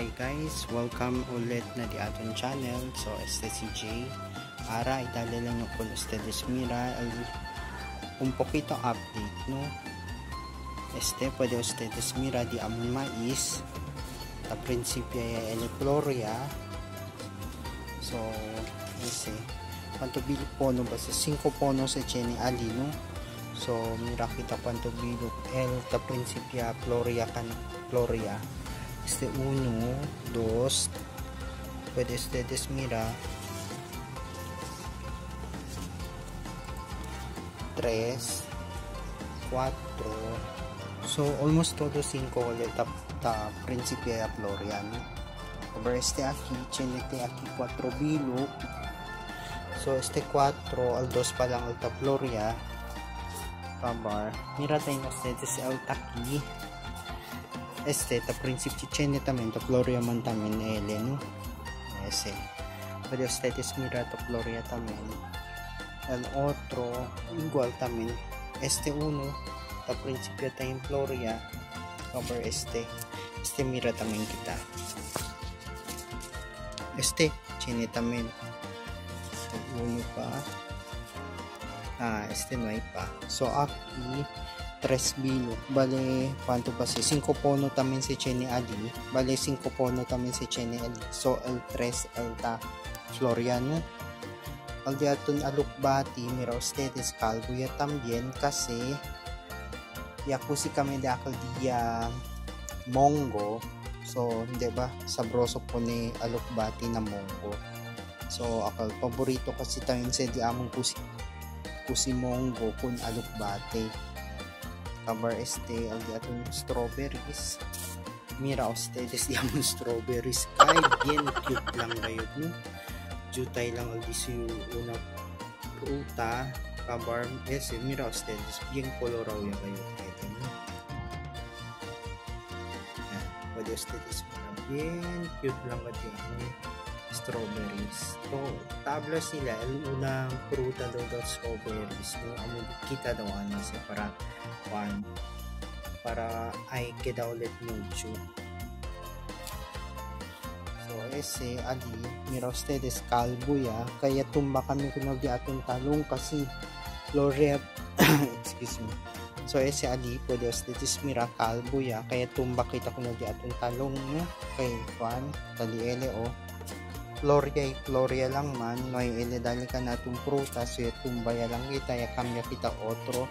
Hi guys, welcome ulit na di aton channel. So este si Jay. Ara idale lang con ustedes mira el, un poquito update, no? Este puede ustedes mira di amon mais. Ta principia el Gloria. So ese cuanto bilog pono ba sa 5 pono sa chene ali, no? So mira kita cuanto bilog el ta principia Gloria kan Gloria. Este 1, 2, puede ustedes mira 3, 4, so almost todo 5 ulit ta principia Gloria, no? Over este aquí, chenete aquí 4 bilog. So este 4 al 2 pa lang alta Gloria. Kabar, mira tayo ustedes el taki. Este, ta principio chene también, ta Gloria man también ele, no? Ese. Puede ustedes mira ta Gloria también. El otro, igual también. Este uno, ta principio ta en Gloria. Cover este. Este mira también kita. Este, chene también. Uno pa. Ah, este no hay pa. So, aquí, 3 bilog. Bale, cuánto pa si 5 pono también si Chene Ali. Bale, 5 pono también si Chene Ali. So, el 3, el ta Floriano. Al di aton alukbati, mira ustedes, calvo ya también kasi yakusi kami de akal dia mongo. So, hindi ba? Sabroso po ni alukbati na mongo. So, akal paborito kasi tayo sa di among kusi mongo kun alukbati. Kabar este al di aton strawberries. Mira ustedes di amon strawberries kay bien cute lang kayo, no? Jutay lang al di si una fruta. Kabar ese mira ustedes bien colorado ya kayo, no? Yan, pwede ustedes mira bien cute lang kayo amon strawberries. So tabla sila el unang fruta daw daw strawberries, no? Amon kita daw ano siya para one, para ay queda ulit mucho. So ese ali mira ustedes calvo ya kaya tumba kami kuno di aton talong kasi Gloria excuse me. So ese ali pwede ustedes mira calvo ya kaya tumba kita kuno di aton talong, no? Kay Juan tali ele o Gloria Gloria lang man no ay ele dali ka na atong prutas, so tumba ya lang kita ya cambia kita otro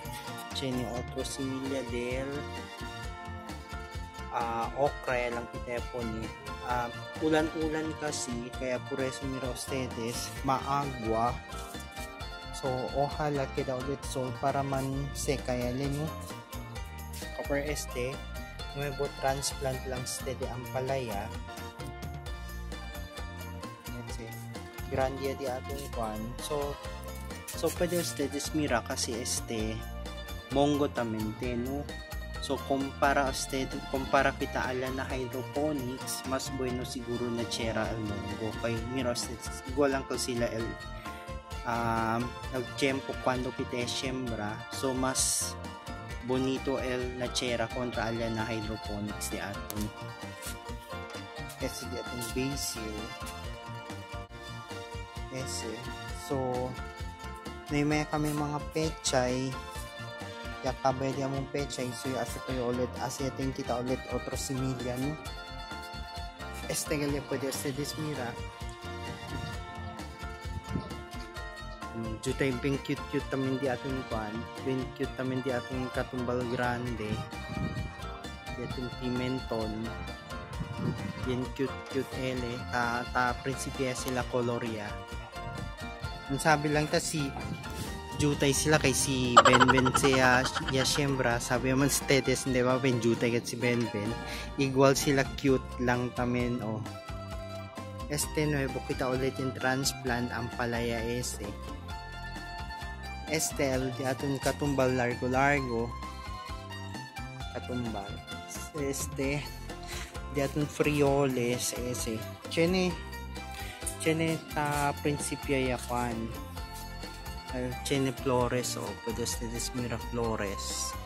chene otro similla del okra lang kita po ni ulan-ulan kasi kaya por eso mira ustedes maagwa. So ojalá queda ulit sol para man seka ya no? Copper este nuevo transplant lang este de ampalaya. Grande di atong kwan. So pwede ustedes mira kasi este mongo tamente, no? So compara usted compara kita ala na hydroponics, mas bueno siguro na chera al mongo kay mira ustedes igual lang ko sila el el tiempo cuando kita siembra. So mas bonito el na chera kontra ala na hydroponics di aton. Kasi di aton basil. Ese. So, may kami mga pechay. Yakabay di among pechay. So, asa tayo ulit. Asa yatin kita ulit otro similya, no? Este gali pwede ustedes mira. Jutay ben cute cute tamin di atong kwan. Ben cute tamin di atong katumbal grande. Di atong pimenton. Bien cute cute ele. Ta principia sila coloria. Ang sabi lang ta si jutay sila kay si Benben siya ya siembra. Sabi naman si Tedes hindi ba ben jutay kat si Benben. Igual sila cute lang tamen oh. Este nuevo kita ulit yung transplant ang palaya ese. Este el di aton katumbal largo largo. Katumbal. Este di aton frioles ese. Chene chene ta principia ya kwan. Chene flores o oh, pwede ustedes mira flores.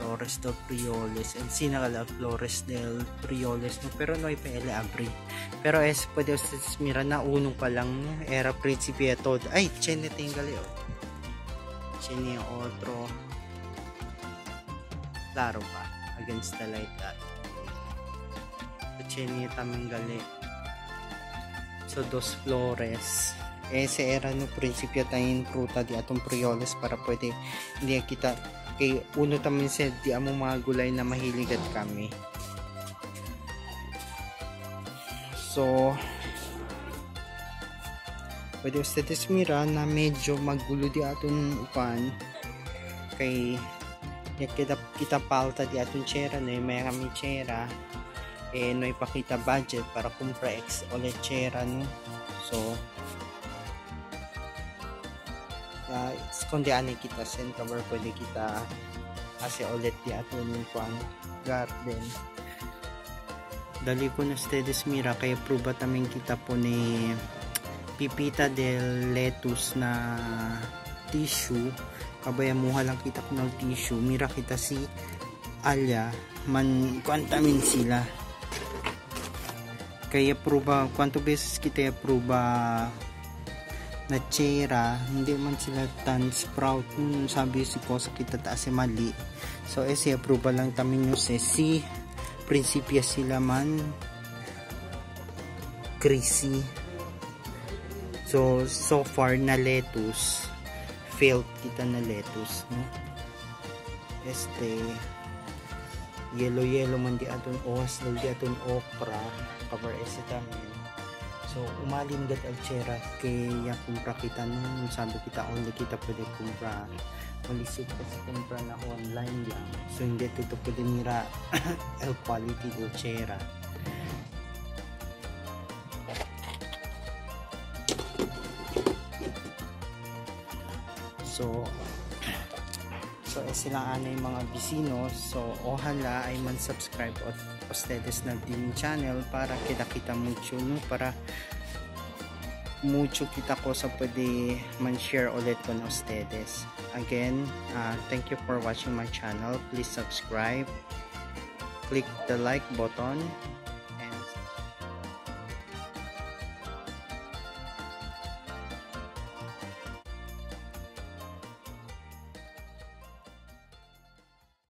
Flores del Prioles. And sinakala Flores del Prioles, no? Pero no pa ele abri. Pero es pwede ustedes mira na uno pa lang, no? Era principio todo. Ay, chene tingali oh. Chene otro. Claro pa against the light that. So chene tamang gali. So dos flores. Ese era no principio tayin fruta di atong prioles para pwede hindi kita kay uno tamin sa di amo mga gulay na mahilig at kami. So pwede ustedes mira na medyo magulo di aton upan kay kita palta di aton chera no may kami chera eh no ipakita budget para kumpra ex ulit chera no. So kundi ani kita send cover pwede kita kasi ulit di aton kuan garden. Dali ko na ustedes mira kaya pruba tamin kita po ni pipita del lettuce na tissue. Kabaya muha lang kita ng tissue. Mira kita si Alia man kuantamin sila. Kaya pruba kwanto beses kita pruba na chera hindi man sila tan sprout nun sabi si kosa kita taas mali. So ese approve lang tamin nyo si prinsipya sila man crazy. So far na lettuce failed kita na lettuce no? Este yellow yellow man di aton ohas di aton okra cover ese tamin. So umalim gat alchera kaya kumpra kita nun sabi kita only kita pwede kumpra malisod kasi kumpra na online lang. So hindi ito pwede mira el quality del chera. So sila ano yung mga bisino. So ojalá ay man subscribe at ustedes na din channel para kita-kita mucho no, para mucho kita ko sa pwede man share ulit con ustedes. Again, thank you for watching my channel. Please subscribe, click the like button.